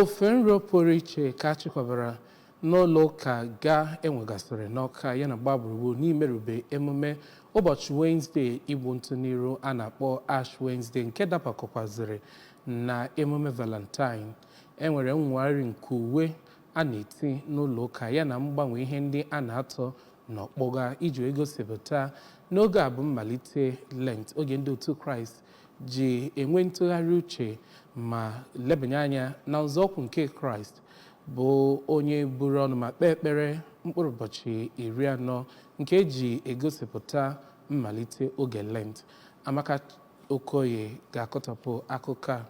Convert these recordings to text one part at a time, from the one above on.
Ofe nro pụrụ iche ka a chịkwabara n'ụlọ ụka ga enwegasịrị n'Ọka ya na gbaa gburugburu n'imerube emume ụbọchị Wenezdee igbu ntụ n'iru a na-akpọ Ash Wednesday, nke dabakọkwazịrị na emume Valentine. E nwere nnwogharị nke uwe a na-eti n'ụlọ ụka ya na mgbanwe ihe ndị a na-atọ n'ọkpọga iji wee gosipụta n'oge a bụ mmalite Lent, oge ndị otu Kraịst ji enwe ntụgharị uche ma lebanye anya na nzọụkwụ nke Kraịst, bụ onye buru ọnụ ma kpee ekpere mkpụrụ ụbọchị 40 nke eji egosipụta mmalite oge Lent. Amaka Okoye ga-akọtọpụ akụkọ a.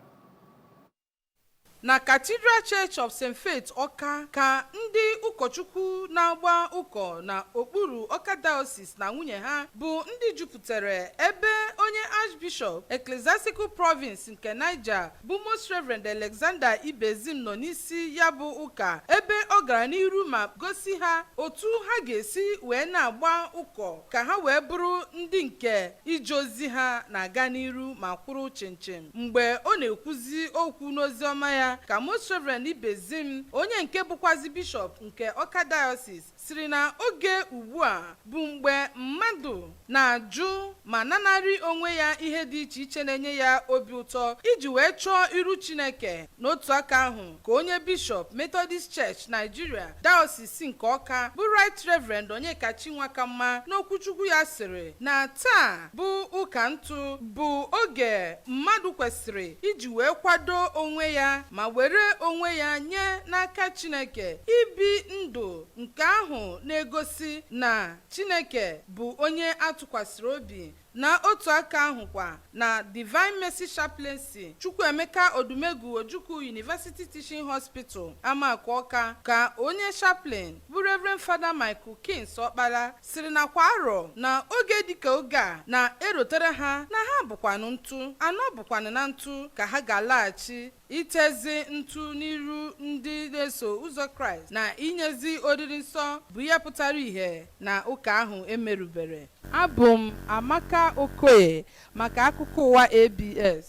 Na Cathedral Church of St. Faith Ọka ka ndị ụkọchukwu na-agba ụkọ na okpuru Ọka Diocese na nwunye ha bụ ndị jupụtara ebe onye Archbishop Ecclesiastical Province nke Niger bụ Most Reverend Alexander Ibezim nọ n'isi ya bụ ụka, ebe ọ gara n'iru ma gosi ha otu ha ga-esi wee na-agba ụkọ ka ha wee bụrụ ndị nke ije ozi ha na-aga n'iru ma kwụrụ chịmchịm. Mgbe ọ na-ekwuzi okwu n'ozi ọma ya ka Most Reverend Ibezim, onye nke bụkwazi bishọp nke Ọka Diocese, siri na oge ugbu a bụ mgbe mmadụ na-ajụ ma nanarị onwe ya ihe dị iche iche na-enye ya obi ụtọ iji wee chọọ iru Chineke. N'otu aka ahụ ka onye bishọp Methodist Church Nigeria, Diocese nke Ọka, bụ Right Reverend Onyekachi Nwakamma, n'okwuchukwu ya sịrị na taa bụ ụka ntụ bụ oge mmadụ kwesịrị iji wee kwado onwe ya ma were onwe ya nye n'aka Chineke ibi ndụ nke ahụ na-egosi na Chineke bụ onye atụkwasịrị obi. Na otu aka ahụkwa, na Divine Mercy Chaplaincy Chukwuemeka Odumegwu Ojukwu University Teaching Hospital, Amaku Ọka, ka onye chaplain bụ Reverend Father Michael Kings Ọkpara siri na kwa arọ na oge dịka oge a na-erotere ha na ha bụkwanụ ntụ anọ bụkwanụ na ntụ ka ha ga-alaghachi itezi ntụ n'iru ndị na-eso ụzọ Kraịst na inyezi oriri nsọ bụ ihe pụtara ìhè na ụka ahụ emerubere. Abụ m Amaka Okoye maka akụkọ ụwa ABS.